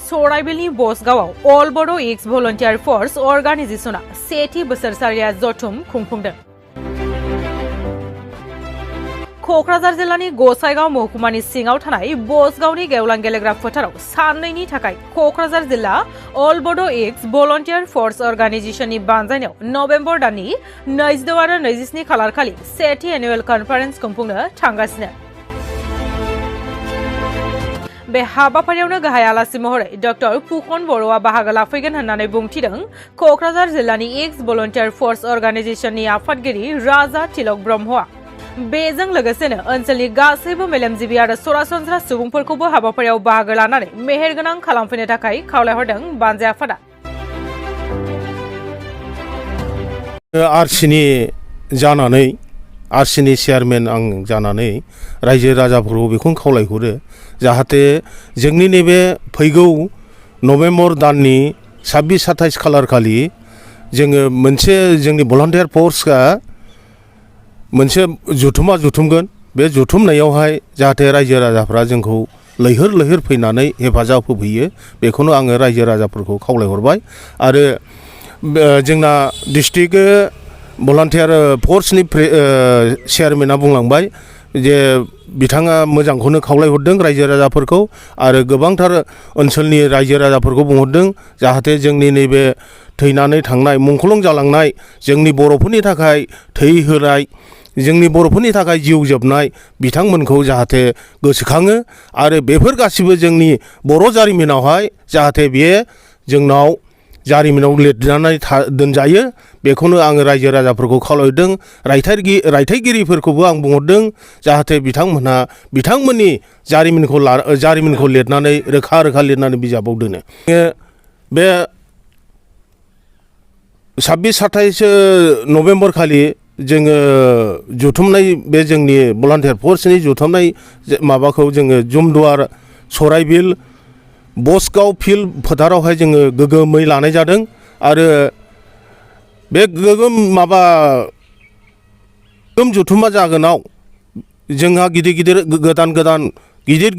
सराइबिलनि बसगावआव अल बड' एक्स भलन्टियार फर्स अर्गानाइजेशना सेथि बोसोरसालिया जथुम खुंफुंदों। क'क्राझार जिल्लानि गसाइगाव महकुमानि सिङाव थानाय बसगावनि गेवलां गेलेग्रा फोथाराव साननैनि थाखाय क'क्राझार जिल्ला अल बड' एक्स भलन्टियार फर्स अर्गानाइजेशननि बानजायनायाव नभेम्बर दाननि 26 आरो 27 खालार खालि सेथि एनुवेल कनफारेन्स खुंफुंनो थांगासिनो। बे हाबाफारियावनो गाहाय आलासि महरै डक्टर फुकन बर'आ बाहागो लाफैगोन होननानै बुंथिदों क'क्राझार जिल्लानि एक्स भलन्टियार फर्स अर्गानाइजेशननि आफादगिरि राजा तिलक ब्रह्मआ। बेजों लोगोसेनो ओनसोलनि गासैबो मेलेमजिबि आरो सरासनस्रा सुबुंफोरखौबो हाबाफारियाव बाहागो लानानै मेहेरगोनां खालामफैनो थाखाय खावलायहरदों बानजाय आफादा। आरसिनि जानानै आरसिनि चेयारमेन आं जानानै रायजो राजाफोरखौ बेखौनो खावलायहरो जाहाथे जोंनि नैबे फैगौ नभेम्बर दाननि 26-27 खालार खालि जोङो मोनसे जोंनि भलान्टियार फर्सआ मोनसे जुथुमगोन। बे जुथुमनायावहाय जाहाथे रायजो राजाफ्रा जोंखौ लैहोर लैहोर फैनानै हेफाजाब होफैयो बेखौनो आङो रायजो राजाफोरखौ खावलायहरबाय। आरो जोंना डिस्ट्रिक्ट भलान्टियार फर्सनि चेयारमेना बुंलांबाय जे बिथाङा मोजांखौनो खावलायहरदों रायजो राजाफोरखौ आरो गोबांथार ओनसोलनि रायजो राजाफोरखौ बुंहरदों जाहाथे जोंनि नैबे थैनानै थांनाय मुंख्लं जालांनाय जोंनि बर'फोरनि थाखाय थै होनाय जोंनि बर'फोरनि थाखाय जिउ जोबनाय बिथांमोनखौ जाहाथे गोसोखाङो आरो बेफोर गासिबो जोंनि बर' जारिमिनावहाय जाहाथे बेयो जोंनाव जारिमिनाव लिरनानै दोनजायो बेखौनो आङो रायजो राजाफोरखौ खावलायदों। रायथाइगिरिफोरखौबो आं बुंहरदों जाहाथे बिथांमोनहा बिथांमोननि जारिमिनखौ लिरनानै रोखा लिरनानै बिजाबाव दोनो। बे 26-27 नभेम्बर खालि जोङो जुथुमनाय बे जोंनि भलान्टियार फर्सनि जुथुमनाय माबाखौ जोङो जुमदुवार सराइबिल बसगाव फिल्ड फोथारावहाय जोङो गोगोमै लानाय जादों। आरो बे गोगोम जुथुमा जागोनाव जोंहा गिदिर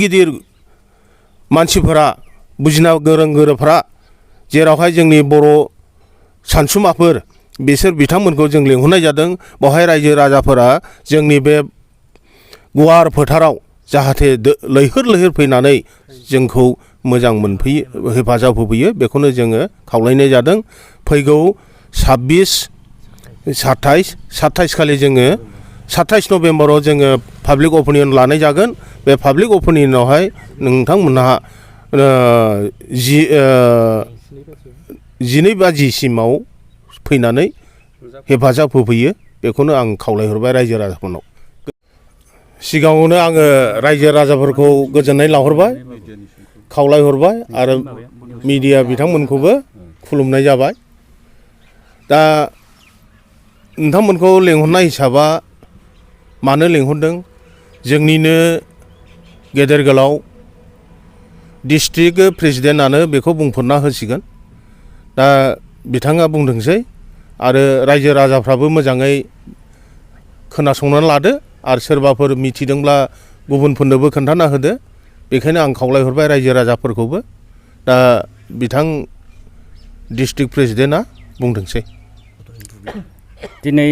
गिदिर मानसिफोरा बुजिना गोरोंफोरा जेरावहाय जोंनि बर' सानसुमाफोर बिसोर बिथांमोनखौ जों लिंहरनाय जादों। बेवहाय रायजो राजाफोरा जोंनि बे गुवार फोथाराव जाहाथे लैहोर फैनानै जोंखौ मोजां मोनफैयो हेफाजाब होफैयो बेखौनो जोङो खावलायनाय जादों। फैगौ 26-27 खालि जोङो 27 नभेम्बराव जोङो पाब्लिक अपिनियन लानाय जागोन। बे पाब्लिक अपिनियनावहाय नोंथांमोनहा 12 बाजिसिमाव फैनानै हेफाजाब होफैयो बेखौनो आं खावलायहरबाय रायजो राजाफोरनाव। सिगाङावनो आङो रायजो राजाफोरखौ गोजोननाय लाहरबाय खावलायहरबाय आरो मिडिया बिथांमोनखौबो खुलुमनाय जाबाय। दा नोंथांमोनखौ लेंहरनाय हिसाबा मानो लेंहरदों जोंनिनो गेदेर गोलाव डिस्ट्रिक्ट प्रेसिडेन्टआनो बेखौ बुंफोरना होसिगोन। दा बिथाङा बुंदोंसै आरो रायजो राजाफ्राबो मोजाङै खोनासंनानै लादो आरो सोरबाफोर मिथिदोंब्ला गुबुनफोरनोबो खोन्थाना होदो बेखायनो आं खावलायहरबाय रायजो राजाफोरखौबो। दा बिथां डिस्ट्रिक्ट प्रेसिडेन्टआ बुंदोंसै। दिनै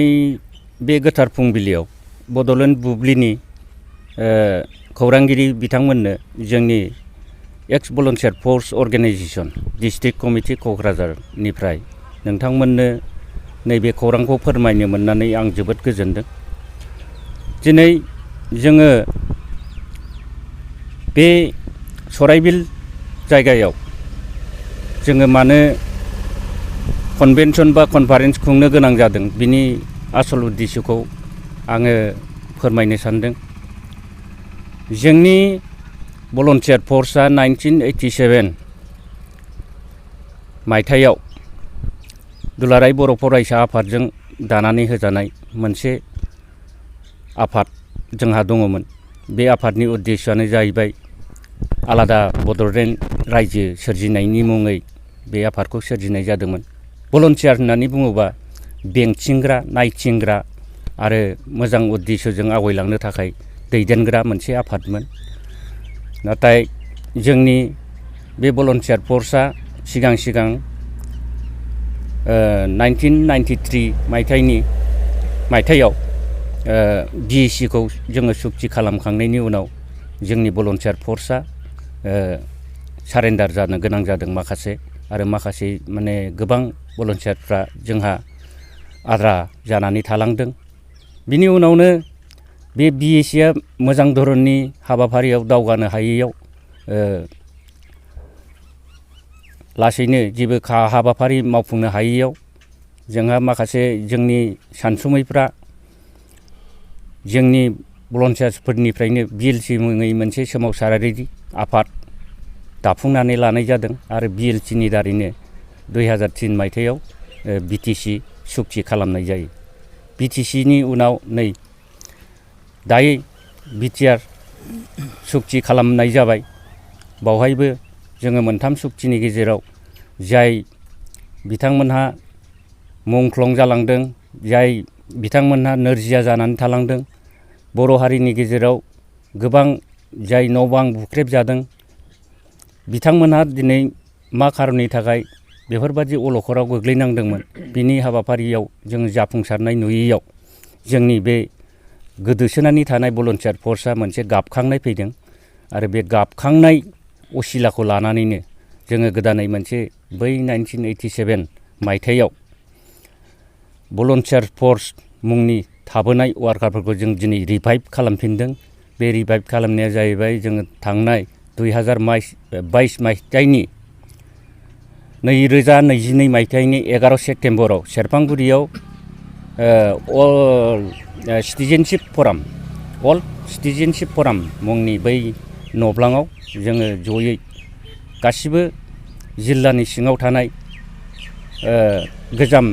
बे गोथार फुंबिलियाव बड'लेण्ड बुब्लिनि खौरांगिरि बिथांमोननो जोंनि एक्स भलन्टियार फर्स अर्गानाइजेशन डिस्ट्रिक्ट कमिटि क'क्राझारनिफ्राय नोंथांमोननो नैबे खौरांखौ फोरमायनो मोननानै आं जोबोद गोजोनदों। दिनै जोङो बे सराइबिल जायगायाव जोङो मानो कनभेनसन बा कनफारेन्स खुंनो गोनां जादों बिनि आसल उद्देश्यखौ आङो फोरमायनो सानदों। जोंनि भलन्टियार फर्सआ 1987 मायथाइयाव दुलाराय बर' फरायसा आफादजों दानानै होजानाय मोनसे आफाद जोंहा दङमोन। बे आफादनि उद्देश्यआनो जाहैबाय आलादा बड'लेण्ड रायजो सोरजिनायनि मुङै बे आफादखौ सोरजिनाय जादोंमोन। भलन्टियार होननानै बुङोबा बेंथिंग्रा नायथिंग्रा आरो मोजां उद्देश्यजों आवगायलांनो थाखाय दैदेनग्रा मोनसे आफादमोन। नाथाय जोंनि बे भलन्टियार फर्सआ सिगां 1993 मायथाइयाव DAC-खौ जोङो सुक्ति खालामखांनायनि उनाव जोंनि भलन्टियार फर्सआ सारेन्डार जानो गोनां जादों माखासे आरो माखासे माने गोबां भलन्टियारफ्रा जोंहा आद्रा जानानै थालांदों। बिनि उनावनो बे BAC-आ मोजां धरननि हाबाफारियाव दावगानो हायैयाव लासैनो जेबो हाबाफारि मावफुंनो हायैयाव जोंहा माखासे जोंनि सानसुमैफ्रा जोंनि भलन्टियार्सफोरनिफ्रायनो BLC मुङै मोनसे सोमावसारारि आफाद दाफुंनानै लानाय जादों आरो BLC-नि दारैनो 2003 मायथाइयाव BTC सुक्ति खालामनाय जायो। BTC-नि उनाव नै दायो BTR सुक्ति खालामनाय जाबाय। बावहायबो जोङो मोनथाम सुक्तिनि गेजेराव जाय बिथांमोनहा मुंख्लं जालांदों, जाय बिथांमोनहा नोरजिया जानानै थालांदों, बर' हारिनि गेजेराव गोबां जाय न' बां बुख्रेब जादों, बिथांमोनहा दिनै मा खारननि थाखाय बेफोरबादि अलखदाव गोग्लैनांदोंमोन, बिनि हाबाफारियाव जों जाफुंसारनाय नुयैयाव जोंनि बे गोदोसोनानै थानाय भलन्टियार फर्सआ मोनसे गाबखांनाय फैदों आरो बे गाबखांनाय असिलाखौ लानानैनो जोङो गोदानै मोनसे बै 1987 मायथाइयाव भलन्टियार फर्स मुंनि थाबोनाय वार्कारफोरखौ जों दिनै रिभाइभ खालामफिनदों। बे रिभाइभ खालामनाया जाहैबाय जोङो थांनाय 2022 मायथाइनि 2022 मायथाइनि 11 सेप्तेम्बराव सेरफांगुरियाव अल सिटिजेनशिप फराम मुंनि बै नब्लाङाव जोङो जयै गासिबो जिल्लानि सिङाव थानाय गोजाम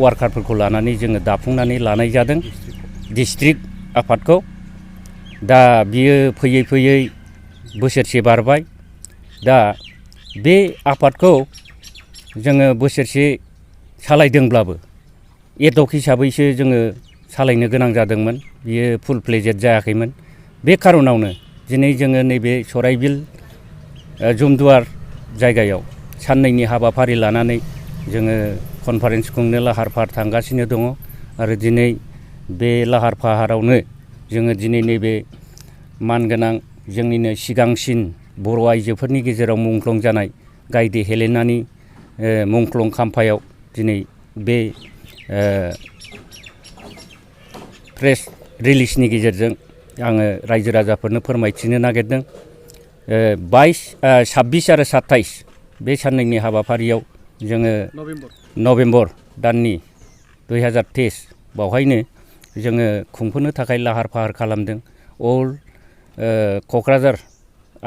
वार्कारफोरखौ लानानै जोङो दाफुंनानै लानाय जादों डिस्ट्रिक्ट आफादखौ। दा बियो फैयै फैयै बोसोरसे बारबाय। दा बे आफादखौ जोङो बोसोरसे सालायदोंब्लाबो एडहक हिसाबैसो जोङो सालायनो गोनां जादोंमोन, बियो फुल फ्लेजेड जायाखैमोन। बे खारनावनो दिनै जोङो नैबे सराइबिल जुमदुवार जायगायाव साननैनि हाबाफारि लानानै जोङो कनफारेन्स खुंनो लाहार फाहार थांगासिनो दङ आरो दिनै बे लाहार फाहारावनो जोङो दिनै नैबे मानगोनां जोंनिनो सिगांसिन बर' आइजोफोरनि गेजेराव मुंख्लं जानाय गायदे हेलेनानि मुंख्लं खाम्फायाव दिनै बे प्रेस रिलिजनि गेजेरजों आङो रायजो राजाफोरनो फोरमायथिनो नागिरदों। 26 आरो 27 बे साननैनि हाबाफारियाव जोङो नभेम्बर दाननि 2023 बावहायनो जोङो खुंफुंनो थाखाय लाहार फाहार खालामदों। अल क'क्राझार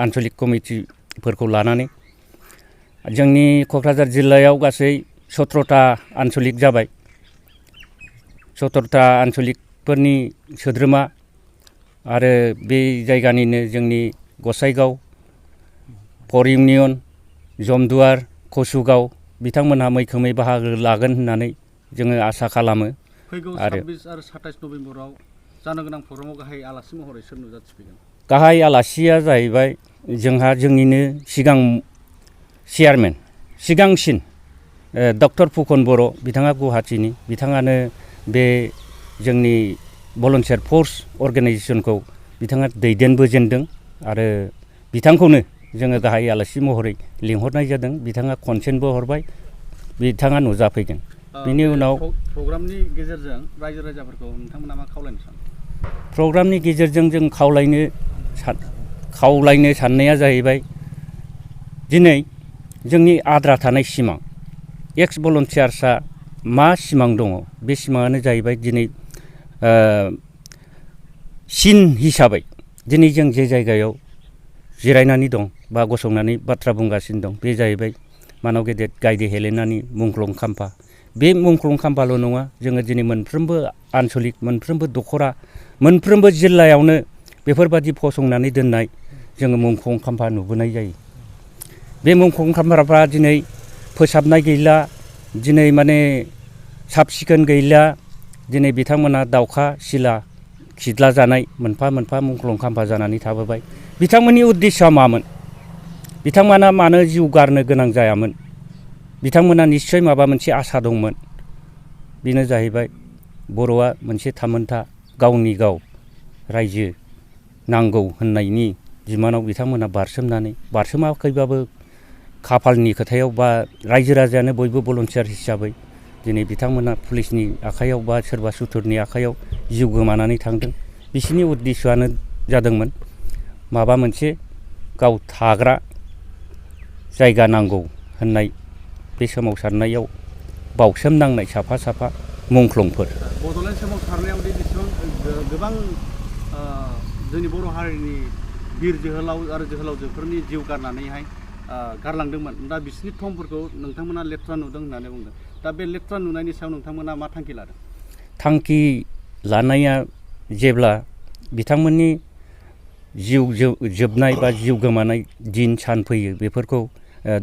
आन्सलिक कमिटिफोरखौ लानानै जोंनि क'क्राझार जिल्लायाव गासै 17टा आन्सलिक जाबाय। 17टा आन्सलिकफोरनि सोद्रोमा आरो बे जायगानिनो जोंनि गसाइगाव, फर इउनियन, जमदुवार, कसुगाव बिथांमोनहा मैखोमै बाहागो लागोन होननानै जोङो आसा खालामो। फैगौ 26 आरो 27 नभेम्बराव जानो गोनां प्रग्रामाव गाहाय आलासि महरै सोर नुजाथिफैगोन? गाहाय आलासिया जाहैबाय जोंहा जोंनिनो सिगां चेयारमेन सिगांसिन डक्टर फुकन बर' बिथाङा गुवाहाटीनि, बिथाङानो बे जोंनि भलन्टियार फर्स अर्गेनाइजेसनखौ बिथाङा दैदेनबोजेनदों आरो बिथांखौनो जोङो गाहाय आलासि महरै लिंहरनाय जादों। बिथाङा कनसेन्टबो हरबाय, बिथाङा नुजाफैगोन। बिनि उनाव प्रग्रामनि गेजेरजों रायजो राजाफोरखौ नोंथांमोना मा खावलायनो सानो? प्रग्रामनि गेजेरजों जों खावलायनो साननाया जाहैबाय दिनै जोंनि आद्रा थानाय सिमां, एक्स भलन्टियार्सआ मा सिमां दङ, बे सिमाङानो जाहैबाय दिनै सिन हिसाबै दिनै जों जे जायगायाव जिरायनानै दं बा गसंनानै बाथ्रा बुंगासिनो दं बे जाहैबाय मानाव गेदेर गायदे हेलेनानि मुंख्लं खाम्फा। बे मुंख्लं खाम्फाल' नङा, जोङो दिनै मोनफ्रोमबो आन्सलिक, मोनफ्रोमबो दख'रा, मोनफ्रोमबो जिल्लायावनो बेफोरबादि फसंनानै दोननाय जोङो मुंख्लं खाम्फा नुबोनाय जायो। बे मुंख्लं खाम्फाफ्रा दिनै फोसाबनाय गैला, दिनै माने साब सिखोन गैला, दिनै बिथांमोना दाउखा सिला खिद्ला जानाय मोनफा मोनफा मुंख्लं खाम्फा जानानै थाबोबाय। बिथांमोननि उद्देश्यआ मामोन? बिथांमोना मानो जिउ गारनो गोनां जायामोन बिथांमोना निश्चय माबा मोनसे आसा दंमोन बेनो जाहैबाय बर'आ मोनसे थामोनथा गावनि गाव रायजो नांगौ होननायनि बिमानाव बिथांमोना बारसोमाखैबाबो खाफालनि खोथायाव बा रायजो राजायानो बयबो भलन्टियार हिसाबै दिनै बिथांमोना पुलिसनि आखायाव बा सोरबा सुथुरनि आखायाव जिउ गोमानानै थांदों बिसोरनि उद्देश्यआनो जादोंमोन माबा मोनसे गाव थाग्रा जायगा नांगौ होननाय बे सोमावसारनायाव बावसोमनांनाय साफा साफा मुंख्लंफोर बड'लेण्ड सोमावसारनायाव बेसेबां गोबां जोंनि बर' हारिनि बिर जोहोलाव आरो जोहोलावजोफोरनि जिउ गारनानैहाय गारलांदोंमोन दा बिसोरनि थंफोरखौ नोंथांमोना लेथ्रा नुदों होननानै बुंदों दा बे लेथ्रा नुनायनि सायाव नोंथांमोना मा थांखि लादों थांखि लानाया जेब्ला बिथांमोननि जिउ जोबनाय बा जिउ गोमानाय दिन सान फैयो बेफोरखौ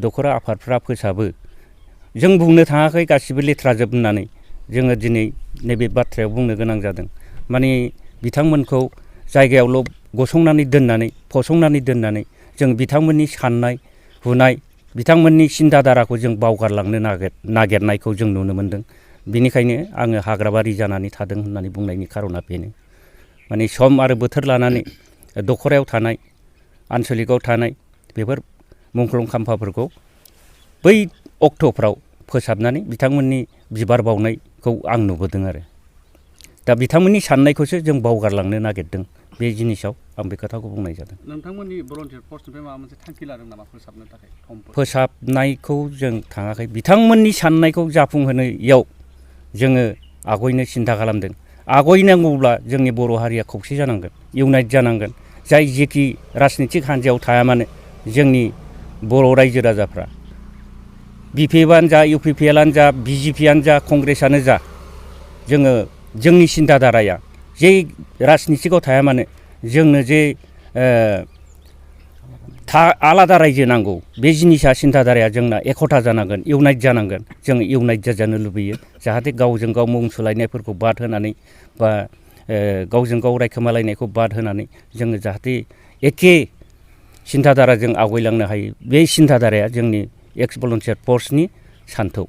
दखरा आफादफ्रा फोसाबो जों बुंनो थाङाखै गासिबो लेथ्राजोब होननानै जोङो दिनै नैबे बाथ्रायाव बुंनो गोनां जादों माने बिथांमोनखौ जायगायावल' गसंनानै दोननानै जों बिथांमोननि साननाय हुनाय बिथांमोननि सिन्थाधाराखौ जों बावगारलांनो नागिरनायखौ जों नुनो मोन्दों बेनिखायनो आङो हाग्राबारि जानानै थादों होननानै बुंनायनि खारना बेनो माने सम आरो बोथोर लानानै दखरायाव थानाय आन्सलिकआव थानाय बेफोर मुंख्लं खाम्फाफोरखौ बै अक्ट'फ्राव फोसाबनानै बिथांमोननि बिबार बावनायखौ आं नुबोदों आरो दा बिथांमोननि साननायखौसो जों बावगारलांनो नागिरदों बे जिनिसाव आं बे खोथाखौ बुंनाय जादों नोंथांमोननि भलन्टियार फर्सनिफ्राय माबा मोनसे थांखि लादों नामा फोसाबनो थाखाय फोसाबनायखौ जों थाङाखै बिथांमोननि साननायखौ जाफुंहोनायाव जोङो आगयनो सिन्था खालामदों आगयनांगौब्ला जोंनि बर' हारिया खौसे जानांगोन इउनाइट जानांगोन जाय जेखि राजनितिक हान्जायाव थाया मानो जोंनि बर' रायजो राजाफ्रा बिपिएफआनो जा इउपिपिएलआनो जा बिजेपिआनो जा कंग्रेसआनो जा जोङो जोंनि सिन्थाधाराया जे राजनितिकआव थाया मानो जोंनो जे आलादा रायजो नांगौ बे जिनिसा सिन्थाधाराया जोंना एकता जानांगोन इउनाइट जानांगोन जों इउनाइट जाजानो लुबैयो जाहाथे गावजों गाव मुं सोलायनायफोरखौ बाद होनानै बा गावजों गाव रायखोमालायनायखौ बाद होनानै जोङो जाहाथे एखे सिन्थाधाराजों आवगायलांनो हायो बे सिन्थाधाराया जोंनि एक्स भलन्टियार फर्सनि सान्थौ